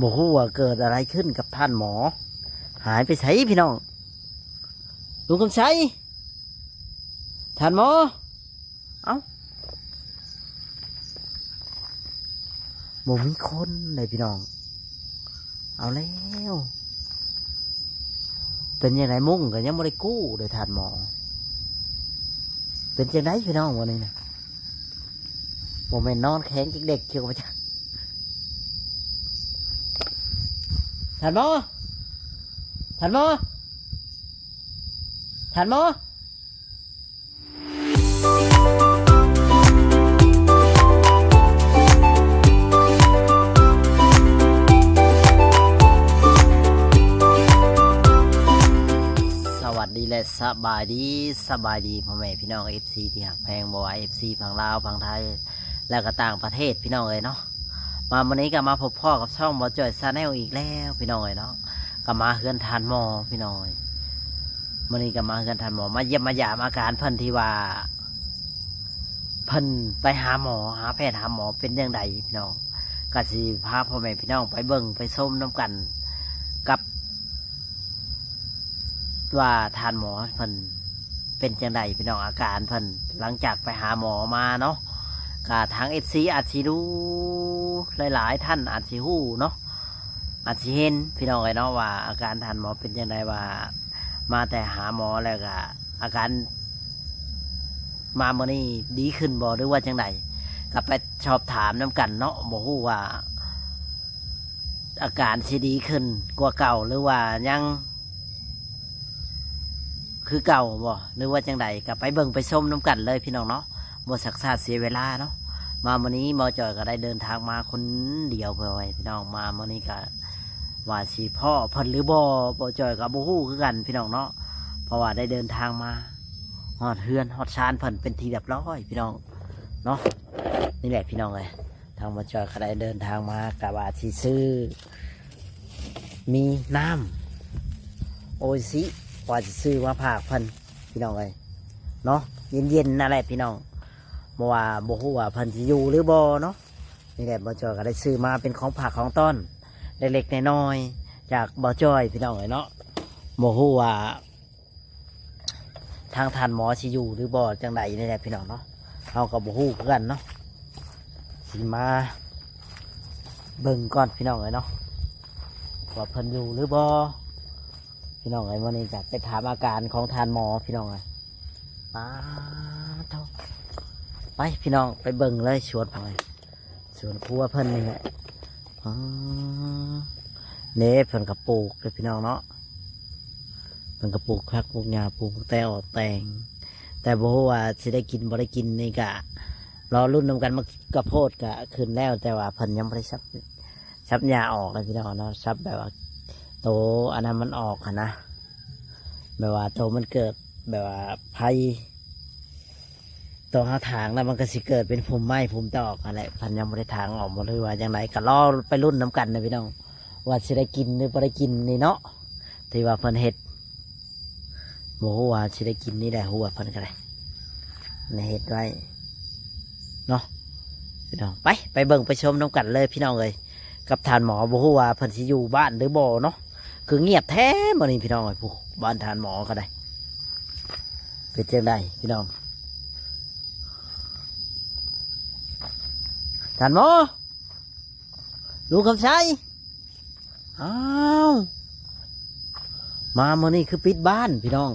ບໍ່ຮູ້ວ່າເກີດອະໄລຂຶ້ນກັບທ່ານໝໍ ຫາຍໄປໃສພີ່ນ້ອງ? ລຸງຄຳໄຊ ທ່ານໝໍ ເອົ້າ ບໍ່ມີຄົນເດ້ພີ່ນ້ອງ. ເອົາແລ້ວ ເປັນຈັ່ງໃດ? ມຸ້ງກໍຍັງບໍ່ໄດ້ກູ້ເດ້ທ່ານໝໍ. ເປັນຈັ່ງໃດພີ່ນ້ອງ ມື້ນີ້ນະ? ບໍ່ແມ່ນນອນແຂງເດັກໆຢູ່ບໍ່ຈັກ? ທ່ານໝໍ ທ່ານໝໍ ທ່ານໝໍ. ສະຫວັດດີ ແລະ ສະບາຍດີ, ສະບາຍດີພໍ່ແມ່ພີ່ນ້ອງ ເອັຟຊີ ທີ່ຮັກແພງ, ບໍ່ວ່າ ເອັຟຊີ ຝັ່ງລາວ, ຝັ່ງໄທ ແລະ ກໍຕ່າງປະເທດ ພີ່ນ້ອງເອີຍເນາະ. ມາມື້ນີ້ກໍມາພົບພໍ້ກັບຊ່ອງບ່າວຈ້ອຍ Channel ອີກແລ້ວ ພີ່ນ້ອງເອີຍເນາະ. ກໍມາເຮືອນທ່ານໝໍ ພີ່ນ້ອງເອີຍ, ມື້ນີ້ກໍມາເຮືອນທ່ານໝໍ ມາຢ້ຽມມາຢາມອາການເພິ່ນ ທີ່ວ່າເພິ່ນໄປຫາໝໍ ຫາແພດຫາໝໍເປັນຈັ່ງໃດ ພີ່ນ້ອງ. ກໍຊິພາພໍ່ແມ່ພີ່ນ້ອງໄປເບິ່ງໄປຊົມນຳກັນ ກັບວ່າທ່ານໝໍເພິ່ນເປັນຈັ່ງໃດ ພີ່ນ້ອງ, ອາການເພິ່ນຫຼັງຈາກໄປຫາໝໍມາເນາະ. ກໍທາງ ເອັຟຊີ ອາດຊິຮູ້ ຫຼາຍໆທ່ານອາດຊິຮູ້ເນາະ ອາດຊິເຫັນ ພີ່ນ້ອງເອີຍເນາະ ວ່າອາການທ່ານໝໍເປັນຈັ່ງໃດ, ວ່າມາແຕ່ຫາໝໍແລ້ວກໍອາການມາມື້ນີ້ດີຂຶ້ນບໍ່ ຫຼືວ່າຈັ່ງໃດ? ກໍໄປສອບຖາມນຳກັນເນາະ. ບໍ່ຮູ້ວ່າອາການຊິດີຂຶ້ນກວ່າເກົ່າ ຫຼືວ່າຍັງຄືເກົ່າບໍ່ ຫຼືວ່າຈັ່ງໃດ? ກໍໄປເບິ່ງໄປຊົມນຳກັນເລີຍ ພີ່ນ້ອງເນາະ. ບໍ່ຊັກຊ້າເສຍເວລາເນາະ. ມາມື້ນີ້ບ່າວຈ້ອຍກໍໄດ້ເດີນທາງມາຄົນດຽວ ພໍ່ແມ່ພີ່ນ້ອງ. ມາມື້ນີ້ກໍວ່າຊິພໍ້ເພິ່ນຫຼືບໍ່ ບ່າວຈ້ອຍກໍບໍ່ຮູ້ຄືກັນ ພີ່ນ້ອງເນາະ, ເພາະວ່າໄດ້ເດີນທາງມາຮອດເຮືອນຮອດຊານເພິ່ນເປັນທີ່ຮຽບຮ້ອຍ ພີ່ນ້ອງເນາະ. ນີ້ແຫຼະ ພີ່ນ້ອງເອີຍ, ທາງບ່າວຈ້ອຍກໍໄດ້ເດີນທາງມາ ກະວ່າຊິຊື້ ມີນ້ຳໂອອິຊິ ວ່າຊິຊື້ມາຝາກເພິ່ນ ພີ່ນ້ອງເອີຍເນາະ, ເຢັນໆ ນັ້ນແຫຼະ ພີ່ນ້ອງ. ບໍ່ວ່າ ບໍ່ຮູ້ວ່າເພິ່ນຊິຢູ່ຫຼືບໍ່ເນາະ. ນີ້ແຫຼະ ບ່າວຈ້ອຍກໍໄດ້ຊື້ມາເປັນຂອງຝາກຂອງຕ້ອນເລັກໆ ນ້ອຍໆ ຈາກບ່າວຈ້ອຍ ພີ່ນ້ອງເອີຍເນາະ. ບໍ່ຮູ້ວ່າ ທາງທ່ານໝໍຊິຢູ່ຫຼືບໍ່ ຈັ່ງໃດນີ້ແຫຼະ ພີ່ນ້ອງເນາະ, ເຮົາກໍບໍ່ຮູ້ຄືກັນເນາະ. ຊິມາເບິ່ງກ່ອນ ພີ່ນ້ອງເອີຍເນາະ ວ່າເພິ່ນຢູ່ຫຼືບໍ່ ພີ່ນ້ອງເອີຍ. ມື້ນີ້ກໍໄປຖາມອາການຂອງທ່ານໝໍ ພີ່ນ້ອງເອີຍ. ປາໂທ້ ໄປ ພີ່ນ້ອງ ໄປເບິ່ງເລີຍ ສວນເພິ່ນ ສວນຄົວເພິ່ນນີ້ແຫຼະ. ອໍ ເດ້ ເພິ່ນກໍປູກເດ້ ພີ່ນ້ອງເນາະ, ເພິ່ນກໍປູກຜັກ ປູກຫຍ້າ ປູກແຕ່ອອກແຕງ, ແຕ່ບໍ່ຮູ້ວ່າຊິໄດ້ກິນບໍ່ໄດ້ກິນນີ້ ກະລໍລຸ້ນນຳກັນ. ໝາກກະໂພດກະຂຶ້ນແລ້ວ ແຕ່ວ່າເພິ່ນຍັງບໍ່ໄດ້ສັບ ສັບຫຍ້າອອກເລີຍ ພີ່ນ້ອງເນາະ, ສັບແບບວ່າໂຕອັນນັ້ນມັນອອກຫັ້ນນະ, ແບບວ່າໂຕມັນເກີດ ແບບວ່າໄຜ່ ໂຕເຮົາຖາງແລ້ວ ມັນກໍຊິເກີດເປັນພຸມໄມ້ພຸມຕອກຫັ້ນແຫຼະ. ເພິ່ນຍັງບໍ່ໄດ້ຖາງອອກບໍ່ ຫຼືວ່າຈັ່ງໃດ ກໍລໍໄປລຸ້ນນຳກັນນະ ພີ່ນ້ອງ, ວ່າຊິໄດ້ກິນຫຼືບໍ່ໄດ້ກິນນີ້ເນາະ ທີ່ວ່າເພິ່ນເຮັດ. ບໍ່ຮູ້ວ່າຊິໄດ້ກິນນີ້ແຫຼະ ຮູ້ວ່າເພິ່ນກໍໄດ້ເຮັດໄວ້ເນາະ ພີ່ນ້ອງ. ໄປ ໄປເບິ່ງໄປຊົມນຳກັນເລີຍ ພີ່ນ້ອງເອີຍ ກັບທ່ານໝໍ. ບໍ່ຮູ້ວ່າເພິ່ນຊິຢູ່ບ້ານຫຼືບໍ່ເນາະ, ຄືງຽບແທ້ມື້ນີ້ ພີ່ນ້ອງເອີຍ. ຜູ້ ບ້ານທ່ານໝໍກໍໄດ້ ເປັນຈັ່ງໃດ ພີ່ນ້ອງ? ທ່ານໝໍ ລຸງຄຳໄຊ ອ້າວ ມາມື້ນີ້ຄືປິດບ້ານ ພີ່ນ້ອງ.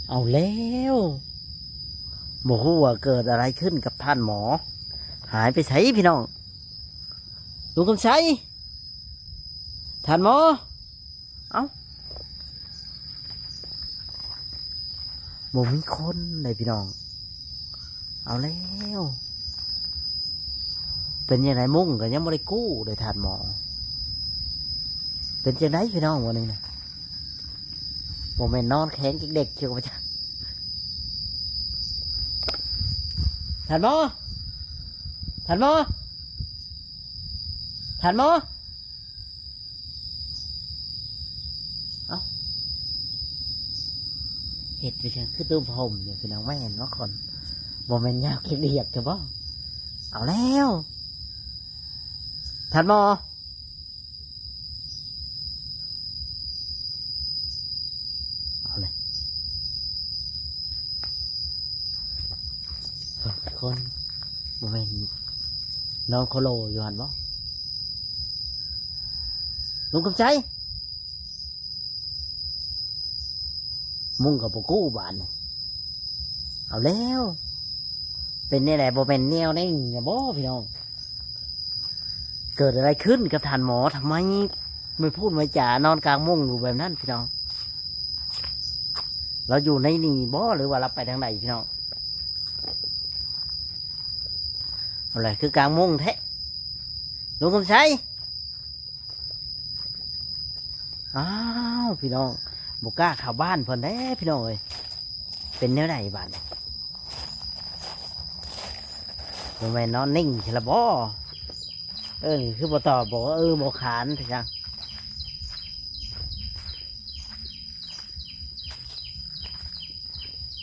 ເອົາແລ້ວ ບໍ່ຮູ້ວ່າເກີດອະໄລຂຶ້ນກັບທ່ານໝໍ ຫາຍໄປໃສ ພີ່ນ້ອງ? ລຸງຄຳໄຊ ທ່ານໝໍ ເອົ້າ ບໍ່ມີຄົນເດ້ພີ່ນ້ອງ. ເອົາແລ້ວ ເປັນຈັ່ງໃດ? ມຸ້ງກໍຍັງບໍ່ໄດ້ກູ້ເດ້ທ່ານໝໍ. ເປັນຈັ່ງໃດພີ່ນ້ອງມື້ນີ້ນະ? ບໍ່ແມ່ນນອນແຂງເດັກໆຢູ່ບໍ່ຈັກ? ທ່ານໝໍ ທ່ານໝໍ ທ່ານໝໍ. ເອົ້າ ເຮັດໄປຈັ່ງຄືຕຸ້ມຜົມຢູ່ ພີ່ນ້ອງ. ແມ່ນບໍ່ຄົນ ບໍ່ແມ່ນຍາວຂີ້ດຽກຊະບໍ່? ເອົາແລ້ວ ທ່ານໝໍ ຄົນ ບໍ່ແມ່ນນອນໂຄໂລຢູ່ຫັ້ນບໍ່ ລຸງຄຳໄຊ? ມຸ້ງກໍບໍ່ກູ້ບາດນີ້ ເອົາແລ້ວ ເປັນແນວໃດ ບໍ່ແມ່ນແນວນີ້ນະບໍ່ພີ່ນ້ອງ? ເກີດອະໄລຂຶ້ນກັບທ່ານໝໍ? ທຳໄມມາພູດມາຈານອນກາງມຸ້ງຢູ່ແບບນັ້ນພີ່ນ້ອງ? ລາວຢູ່ໃນນີ້ບໍ່ ຫຼືວ່າລາວໄປທາງໃດພີ່ນ້ອງ? ເອົາແຫຼະ ຄືກາງມຸ້ງແທ້ ລຸງຄຳໄຊ. ອ້າວ ພີ່ນ້ອງ ບໍ່ກ້າເຂົ້າບ້ານເພິ່ນເດ້ພີ່ນ້ອງເອີຍ. ເປັນແນວໃດບາດນີ້? ບໍ່ແມ່ນນອນນິ່ງຊັ້ນລະບໍ? ເອີ ຄືບໍ່ຕອບບໍ່ເອີບໍ່ຂານຊັ້ນ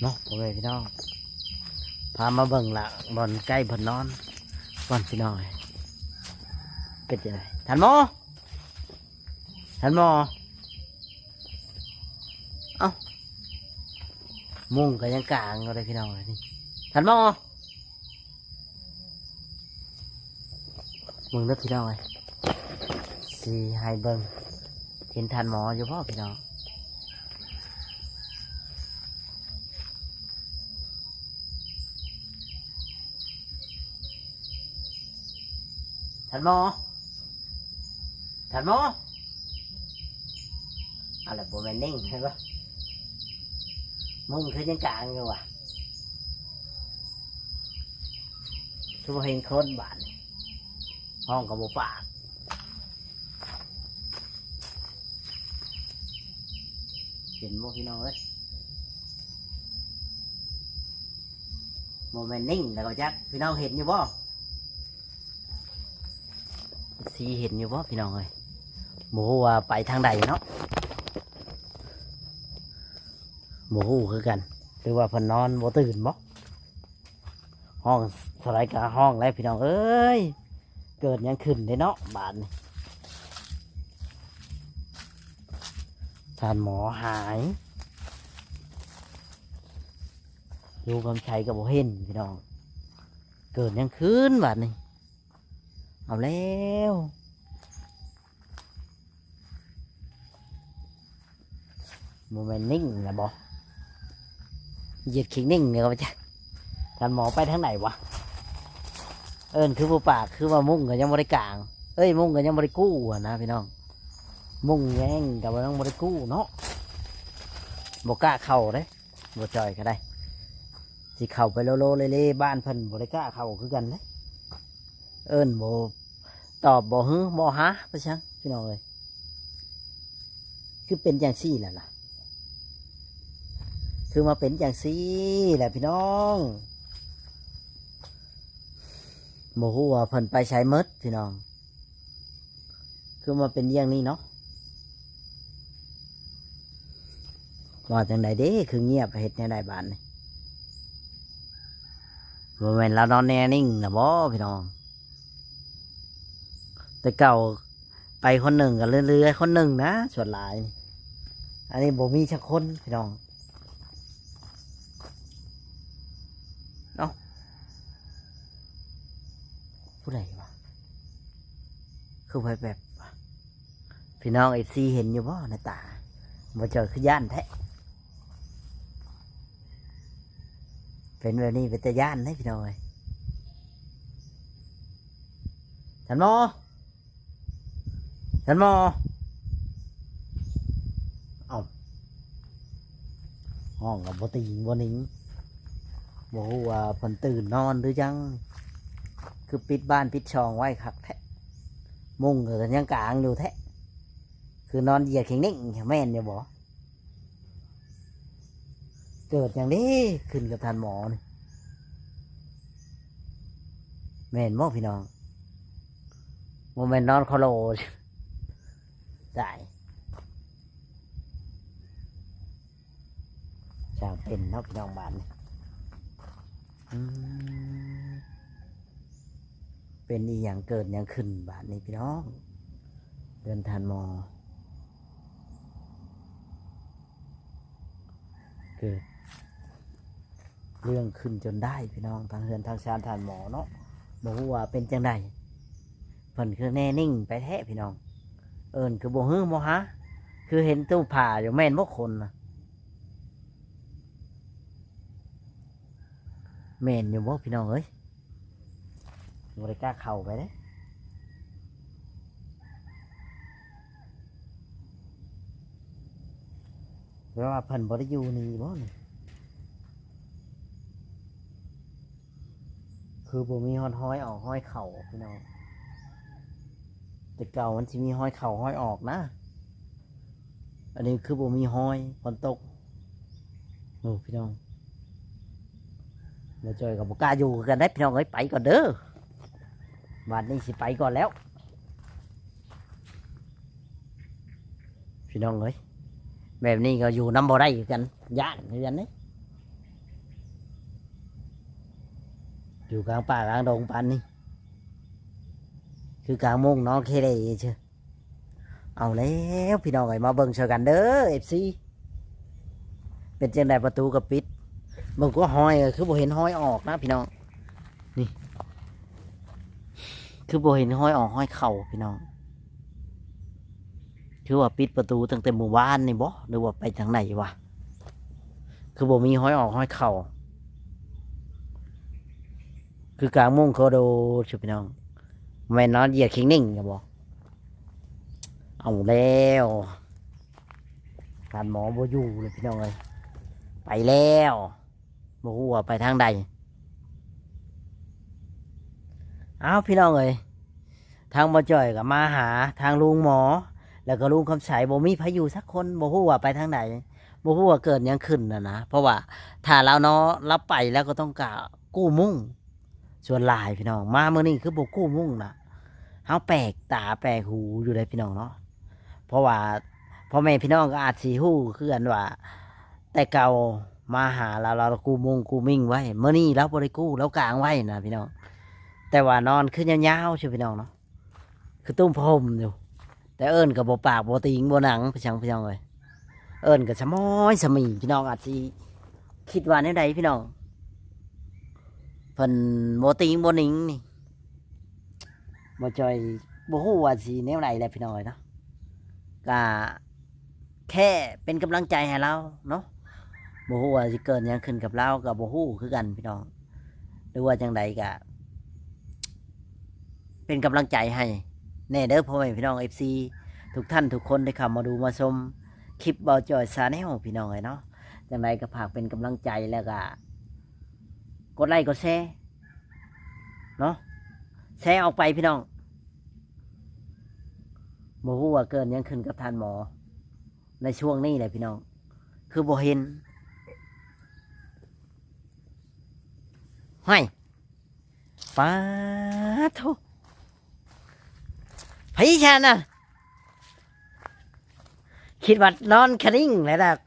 ເນາະ ພໍ່ແມ່ພີ່ນ້ອງ. ພາມາເບິ່ງລະ ບ່ອນໃກ້ບ່ອນນອນກ່ອນພີ່ນ້ອງເອີຍ. ເປັນຈັ່ງໃດທ່ານໝໍ? ທ່ານໝໍ? ເອົ້າ ມຸ້ງກໍຍັງກາງຢູ່ເດ້ພີ່ນ້ອງເອີຍ. ທ່ານໝໍ? ເບິ່ງເດີພີ່ນ້ອງເອີຍ ຊິໃຫ້ເບິ່ງ ເຫັນທ່ານໝໍຢູ່ບໍ່ພີ່ນ້ອງ? ທ່ານໝໍ? ທ່ານໝໍ? ເອົາລະ ບໍ່ແມ່ນນິ່ງ ເຫັນບໍ່? ມຸ້ງຄືຍັງກາງຢູ່ຫວາ? ຄືບໍ່ເຫັນຄົນບາດນີ້ ຮ້ອງກໍບໍ່ປາກ. ເຫັນບໍ່ພີ່ນ້ອງເອີຍ? ບໍ່ແມ່ນນິ່ງແລ້ວກໍຈັກ ພີ່ນ້ອງເຫັນຢູ່ບໍ່? ເອັຟຊີ ເຫັນຢູ່ບໍ່ພີ່ນ້ອງເອີຍ? ບໍ່ຮູ້ວ່າໄປທາງໃດເນາະ ບໍ່ຮູ້ຄືກັນ ຫຼືວ່າເພິ່ນນອນບໍ່ຕື່ນບໍ? ຮ້ອງເທົ່າໃດກໍຮ້ອງແຫຼະພີ່ນ້ອງເອີຍ. ເກີດຫຍັງຂຶ້ນເດ້ເນາະບາດນີ້? ທ່ານໝໍຫາຍ ລຸງຄຳໄຊກໍບໍ່ເຫັນພີ່ນ້ອງ. ເກີດຫຍັງຂຶ້ນບາດນີ້? ເອົາແລ້ວ ບໍ່ແມ່ນນິ່ງລະບໍ? ຢຽດຂີ້ນິ່ງນີ້ກໍວ່າຈັກ. ທ່ານໝໍໄປທາງໃດຫວາ? ເອີ້ນຄືບໍ່ປາກ ຄືວ່າມຸ້ງກໍຍັງບໍ່ໄດ້ກາງ ເອີຍ ມຸ້ງກໍຍັງບໍ່ໄດ້ກູ້ຫັ້ນນະພີ່ນ້ອງ. ມຸ້ງແຍງກໍຍັງບໍ່ໄດ້ກູ້ເນາະ ບໍ່ກ້າເຂົ້າເດ້ ບໍ່ຈ່ອຍກໍໄດ້ ຊິເຂົ້າໄປໂລໆເລໆ ບ້ານເພິ່ນບໍ່ໄດ້ກ້າເຂົ້າຄືກັນເດ້. ເອີ້ນບໍ່ຕອບ ບໍ່ຮື ບໍ່ຫາ ໄປຊັງພີ່ນ້ອງເອີຍ. ຄືເປັນຈັ່ງຊີ້ແຫຼະລະ ຄືມາເປັນຈັ່ງຊີ້ແຫຼະພີ່ນ້ອງ. ບໍ່ຮູ້ວ່າເພິ່ນໄປໃສໝົດພີ່ນ້ອງ ຄືມາເປັນຢ່າງນີ້ເນາະ. ວ່າຈັ່ງໃດເດ້ ຄືງຽບ ເຮັດແນວໃດບາດນີ້? ບໍ່ແມ່ນລາວນອນແນ່ນິ່ງນະບໍພີ່ນ້ອງ? ແຕ່ເກົ່າໄປຄົນໜຶ່ງກໍເຫຼືອໆຄົນໜຶ່ງນະ ສ່ວນຫຼາຍນີ້ ອັນນີ້ບໍ່ມີຈັກຄົນພີ່ນ້ອງ. ເອົ້າ ຜູ້ໃດວະ? ຄືແວບໆວະ? ພີ່ນ້ອງເອັຟຊີເຫັນຢູ່ບໍ່ໃນຕາ? ບໍ່ຈ່ອຍຄືຢ້ານແທ້ ເປັນແບບນີ້ເປັນຕາຢ້ານເດ້ພີ່ນ້ອງເອີຍ. ທ່ານໝໍ? ທ່ານໝໍ? ເອົ້າ ຮ້ອງກໍບໍ່ຕີງບໍ່ໜິງ ບໍ່ຮູ້ວ່າເພິ່ນຕື່ນນອນຫຼືຫຍັງ ຄືປິດບ້ານປິດຊ່ອງໄວ້ຄັກແທ້. ມຸ້ງກໍຍັງກາງຢູ່ແທ້ ຄືນອນຢຽດເຄັ່ງເໜັງ ແມ່ນຢູ່ບໍ່? ເກີດຫຍັງເດ້ຂຶ້ນກັບທ່ານໝໍນີ້? ແມ່ນບໍ່ພີ່ນ້ອງ? ບໍ່ແມ່ນນອນໂຄໂລ ຕາຍ ຊ່າງເປັນເນາະພີ່ນ້ອງບ້ານນີ້. ອືມ ເປັນອີ່ຫຍັງເກີດຫຍັງຂຶ້ນບາດນີ້ພີ່ນ້ອງ? ເຮືອນທ່ານໝໍ ເກີດ ເລື່ອງຂຶ້ນຈົນໄດ້ພີ່ນ້ອງ ທາງເຮືອນທາງຊານທ່ານໝໍເນາະ ບໍ່ຮູ້ວ່າເປັນຈັ່ງໃດ ເພິ່ນຄືແນ່ນິ່ງໄປແທ້ພີ່ນ້ອງ. ເອີ້ນຄືບໍ່ຮືບໍ່ຫາ ຄືເຫັນຕູ້ຜ້າຢູ່ ແມ່ນບໍ່ຄົນນະ? ແມ່ນຢູ່ບໍ່ພີ່ນ້ອງເອີຍ? ບໍ່ໄດ້ກ້າເຂົ້າໄປເດ້ ແປວ່າເພິ່ນບໍ່ໄດ້ຢູ່ນີ້ບໍ່ນີ້? ຄືບໍ່ມີຮອດຮອຍອອກຮອຍເຂົ້າພີ່ນ້ອງ ແຕ່ເກົ່າມັນຊິມີຮອຍເຂົ້າຮອຍອອກນະ. ອັນນີ້ຄືບໍ່ມີຮອຍ ຝົນຕົກ. ໂອ້ ພີ່ນ້ອງ ບ່າວຈ້ອຍກໍບໍ່ກ້າຢູ່ຄືກັນເດ້ພີ່ນ້ອງເອີຍ. ໄປກ່ອນເດີ ບາດນີ້ຊິໄປກ່ອນແລ້ວ ພີ່ນ້ອງເອີຍ. ແບບນີ້ກໍຢູ່ນຳບໍ່ໄດ້ຄືກັນ ຢ້ານຄືກັນເດ້ ຢູ່ກາງປ່າກາງດົງປານນີ້ ຄືກາງມຸ້ງນອນເຄເລຊື່. ເອົາແລ້ວພີ່ນ້ອງເອີຍ ມາເບິ່ງຊ່ວຍກັນເດີ ເອັຟຊີ ເປັນຈັ່ງໃດ? ປະຕູກໍປິດ ເບິ່ງກໍຮອຍ ຄືບໍ່ເຫັນຮອຍອອກນະພີ່ນ້ອງ. ນີ້ ຄືບໍ່ເຫັນຮອຍອອກຮອຍເຂົ້າພີ່ນ້ອງ ຄືວ່າປິດປະຕູຕັ້ງແຕ່ມື້ວານນີ້ບໍ ຫຼືວ່າໄປທາງໃດວະ? ຄືບໍ່ມີຮອຍອອກຮອຍເຂົ້າ ຄືກາງມຸ້ງໂຄໂດ ພີ່ນ້ອງ ແມ່ນນອນຢຽດຄີງນິ້ງຢູ່ບໍ? ເອົາແລ້ວ ທ່ານໝໍບໍ່ຢູ່ແລ້ວພີ່ນ້ອງເອີຍ ໄປແລ້ວ ບໍ່ຮູ້ວ່າໄປທາງໃດ. ເອົາ ພີ່ນ້ອງເອີຍ ທາງບ່າວຈ້ອຍກໍມາຫາທາງລຸງໝໍ ແລ້ວກໍລຸງຄຳໄສ ບໍ່ມີໃຜຢູ່ສັກຄົນ ບໍ່ຮູ້ວ່າໄປທາງໃດ ບໍ່ຮູ້ວ່າເກີດຫຍັງຂຶ້ນຫັ້ນນະ. ເພາະວ່າຖ້າລາວເນາະ ລາວໄປແລ້ວກໍຕ້ອງກະກູ້ມຸ້ງ ສ່ວນຫຼາຍພີ່ນ້ອງ ມາມື້ນີ້ຄືບໍ່ກູ້ມຸ້ງນະ ເຮົາແປກຕາແປກຫູຢູ່ເດ້ພີ່ນ້ອງເນາະ. ເພາະວ່າພໍ່ແມ່ພີ່ນ້ອງກໍອາດຊິຮູ້ຄືກັນວ່າ ແຕ່ເກົ່າມາຫາລາວ ລາວກູ້ມຸ້ງກູ້ມິ້ງໄວ້ ມື້ນີ້ລາວບໍ່ໄດ້ກູ້ ລາວກາງໄວ້ນະພີ່ນ້ອງ. ແຕ່ວ່ານອນຄືຍາວໆ ຊື່ພີ່ນ້ອງເນາະ ຄືຕຸ້ມຜ້າຫົ່ມຢູ່ ແຕ່ເອີ້ນກໍບໍ່ປາກບໍ່ຕີງບໍ່ໜັງ ໄປສັງພີ່ນ້ອງເອີຍ ເອີ້ນກໍສະໝອຍສະໝີ. ພີ່ນ້ອງອາດຊິຄິດວ່າແນວໃດພີ່ນ້ອງ ເພິ່ນບໍ່ຕີງບໍ່ໜິງນີ້ ບ່າວຈ້ອຍບໍ່ຮູ້ວ່າຊິແນວໃດແຫຼະພີ່ນ້ອງເອີຍເນາະ. ກະແຄ່ເປັນກຳລັງໃຈໃຫ້ລາວເນາະ ບໍ່ຮູ້ວ່າຊິເກີດຫຍັງຂຶ້ນກັບລາວກໍບໍ່ຮູ້ຄືກັນພີ່ນ້ອງ ຫຼືວ່າຈັ່ງໃດກະ ເປັນກຳລັງໃຈໃຫ້ແດ່ເດີ ພໍ່ແມ່ພີ່ນ້ອງເອັຟຊີ ທຸກທ່ານທຸກຄົນທີ່ເຂົ້າມາດູມາຊົມຄລິບບ່າວຈ້ອຍ Channel ພີ່ນ້ອງເອີຍເນາະ. ຈັ່ງໃດກໍຝາກເປັນກຳລັງໃຈ ແລ້ວກໍກົດໄລ້ກົດແຊເນາະ ແຊອອກໄປພີ່ນ້ອງ. ບໍ່ຮູ້ວ່າເກີດຫຍັງຂຶ້ນກັບທ່ານໝໍໃນຊ່ວງນີ້ແຫຼະພີ່ນ້ອງ ຄືບໍ່ເຫັນ ຫ້ວຍ ປາໂທ້ ໃຜຊັ້ນນະ? ຄິດວ່ານອນຄະນິ້ງແລ້ວດອກ.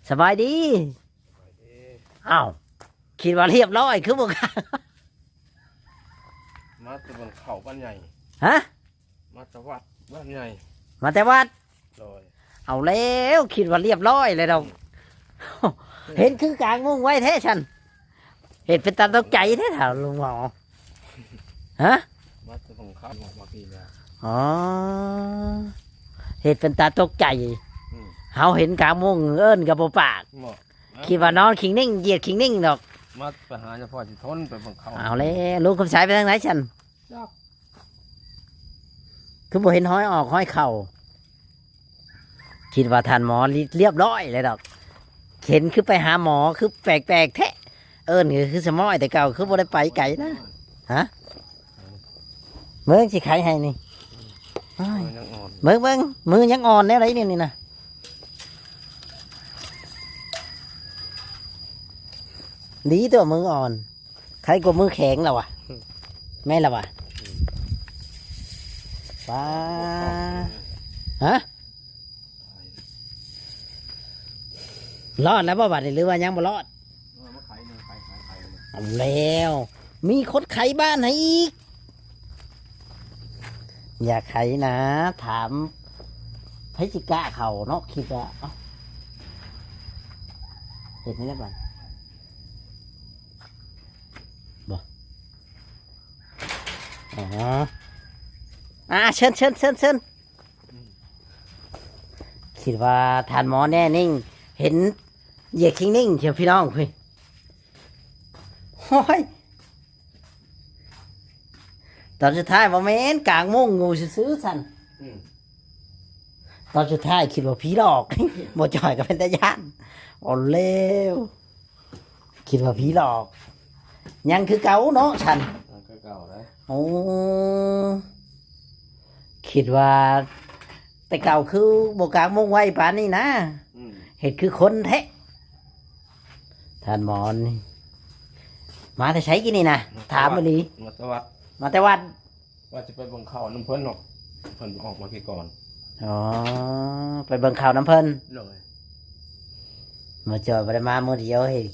ສະບາຍດີ. ສະບາຍດີ. ອ້າວ ຄິດວ່າລຽບຮ້ອຍ ຄືບໍ່ ມາແຕ່ບ້ານເຂົາບ້ານໃຫຍ່. ຮະ? ມາແຕ່ວັດບ້ານໃຫຍ່. ມາແຕ່ວັດ. ໂດຍ. ເອົາແລ້ວ ຄິດວ່າລຽບຮ້ອຍແລ້ວດອກ. ເຫັນຄືກາງມຸ້ງໄວ້ແທ້ຊັ້ນ ເຮັດເປັນຕາຕົກໃຈແທ້ທ່ານລຸງໝໍ. ຮະ? ມາແຕ່ຝັ່ງຂ້າມມາພີ້ແລ້ວ. ອໍ ເຮັດເປັນຕາຕົກໃຈ. ອືມ. ເຮົາເຫັນກາງມຸ້ງເອີ້ນກໍບໍ່ປາກ. ຄິດວ່ານອນຄີງນິ້ງ ຢຽດຄີງນິ້ງດອກ. ມາໄປຫາຍາພໍ່ຊິທົນໄປເບິ່ງເຂົາ. ເອົາແລ້ວ ລຸງຄຳໄສໄປທາງໃດຊັ້ນ? ຈັກ ຄືບໍ່ເຫັນຮອຍອອກຮອຍເຂົ້າ. ຄິດວ່າທ່ານໝໍລຽບຮ້ອຍແລ້ວດອກ. ເຫັນຄືໄປຫາໝໍ ຄືແປກໆແທ້. ເອີ້ນກໍຄືສະໝ້ອຍແຕ່ເກົ່າ ຄືບໍ່ໄດ້ໄປໄກນະ. ຮະ? ເບິ່ງຊິໄຂໃຫ້ນີ້. ອ້າຍ ຍັງອ່ອນ. ເບິ່ງໆ ມືຍັງອ່ອນແນວໃດນີ້ ນີ້ນະ. ດີຕົວະມືອ່ອນ. ໄຄກວ່າມືແຂງລະວະ. ແມ່ນລະວະ. ປ້າ ຮະ? ລອດແລ້ວບໍ່ບາດນີ້ ຫຼືວ່າຍັງບໍ່ລອດ? ເອົາແລ້ວ ມີຄົນໄຂບ້ານໃຫ້ອີກ. ຢ່າໄຂນາ ຖາມ ໃຜຊິກ້າເຂົ້າເນາະ ຄິດວ່າ ເອົ້າ ເ ເຮັດນີ້ແຫຼະບາດ ບໍ່ ອໍ ອ່າ ເຊີນ ເຊີນ ເຊີນ ເຊີນ. ຄິດວ່າທ່ານໝໍແນ່ນິ່ງ ເຫັນເຢຍຄິງນິ່ງເຊີຍ ພີ່ນ້ອງເອີຍ. ໂອ້ຍ ຕອນສຸດທ້າຍບໍ່ແມ່ນກາງມຸ້ງຢູ່ຊື່ໆຊັ້ນ ອືມ ຕອນສຸດທ້າຍຄິດວ່າຜີຫຼອກ ບໍ່ຈ່ອຍກໍເປັນຕາຢ້ານ. ເອົາແລ້ວ ຄິດວ່າຜີຫຼອກ ຍັງຄືເກົ່າເນາະຊັ້ນ ຍັງຄືເກົ່າເດ້. ໂອ້ ຄິດວ່າແຕ່ເກົ່າຄືບໍ່ກາງມຸ້ງໄວປານນີ້ນະ ອືມ ເຮັດຄືຄົນແທ້. ທ່ານໝໍນີ້ ມາແຕ່ໃສກີ້ນີ້ນະ? ມາແຕ່ ຖາມອີ່ຫຼີ ມາແຕ່ວັດ ມາແຕ່ວັດ ວ່າຈະໄປເບິ່ງເຂົ້ານຳເພິ່ນເນາະ ເພິ່ນອອກມາພີ້ກ່ອນ. ອໍ ໄປເບິ່ງເຂົ້ານຳເພິ່ນ. ໂດຍ ໝໍຈ່ອຍບໍ່ໄດ້ມາມື້ດຽວ ເຫັນ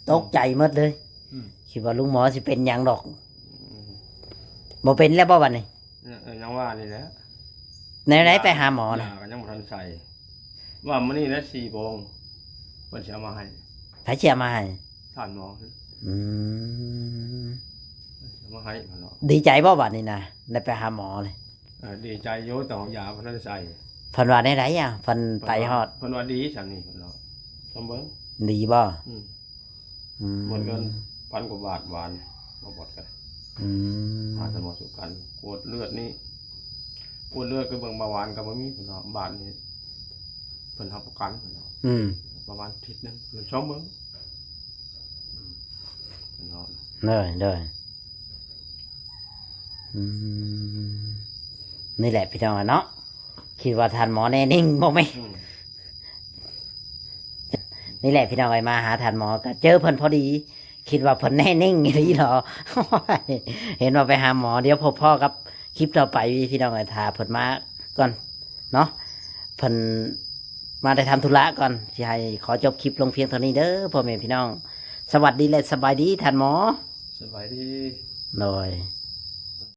ຕົກໃຈໝົດເລີຍ. ອືມ ຄິດວ່າລຸງໝໍຊິເປັນຫຍັງດອກ. ອືມ ບໍ່ເປັນແລ້ວບໍ່ບັດນີ້? ເອີ ເອີ ຍັງວ່ານີ້ແຫຼະ. ແນວໃດ ໄປຫາໝໍນະ? ຢາກໍຍັງບໍ່ທັນໃສ່ ວ່າມື້ນີ້ແຫຼະ ສີ່ໂມງ ເພິ່ນຊິເອົາມາໃຫ້. ໃຜຊິເອົາມາໃຫ້? ທ່ານໝໍ. ອືມ ເພິ່ນຊິເອົາມາໃຫ້ເນາະ. ດີໃຈບໍ່ບັດນີ້ນະ ໄດ້ໄປຫາໝໍນີ້? ເອີ ດີໃຈຢູ່ ແຕ່ວ່າຢາບໍ່ທັນໃສ່. ເພິ່ນວ່າແນວໃດອະ? ເພິ່ນໄປຮອດ ເພິ່ນວ່າດີຊ່ຳນີ້ເນາະ ຊອມເບິ່ງ. ດີບໍ່? ອືມ ອືມ ໝົດເງິນພັນກວ່າບາດວານ ມາບອດກັນ. ອືມ ຫາແຕ່ໝໍສຸກັນ ກວດເລືອດນີ້ ກວດເລືອດກໍເບິ່ງເບົາຫວານກໍບໍ່ມີເພິ່ນວ່າ. ບາດນີ້ເພິ່ນຮັບປະກັນເພິ່ນວ່າ. ອືມ ປະມານທິດໜຶ່ງ ເພິ່ນຊອມເບິ່ງ. ອືມ ເພິ່ນວ່າ ໂດຍ ໂດຍ. ອືມ ນີ້ແຫຼະພີ່ນ້ອງເນາະ ຄິດວ່າທ່ານໝໍແນ່ນິ່ງບໍ່ແມ່ນ. ອືມ ນີ້ແຫຼະພີ່ນ້ອງເອີຍ ມາຫາທ່ານໝໍກໍເຈີເພິ່ນພໍດີ ຄິດວ່າເພິ່ນແນ່ນິ່ງອີ່ຫຼີເນາະ. ເຫັນວ່າໄປຫາໝໍ. ດຽວພົບພໍ້ກັບຄລິບຕໍ່ໄປພີ່ນ້ອງເອີຍ ຖ້າເພິ່ນມາກ່ອນເນາະ ເພິ່ນມາໄດ້ທຳທຸລະກ່ອນ ຊິໃຫ້ຂໍຈົບຄລິບລົງພຽງເທົ່ານີ້ເດີພໍ່ແມ່ພີ່ນ້ອງ. ສະຫວັດດີ ແລະ ສະບາຍດີທ່ານໝໍ. ສະບາຍດີ. ໂດຍ.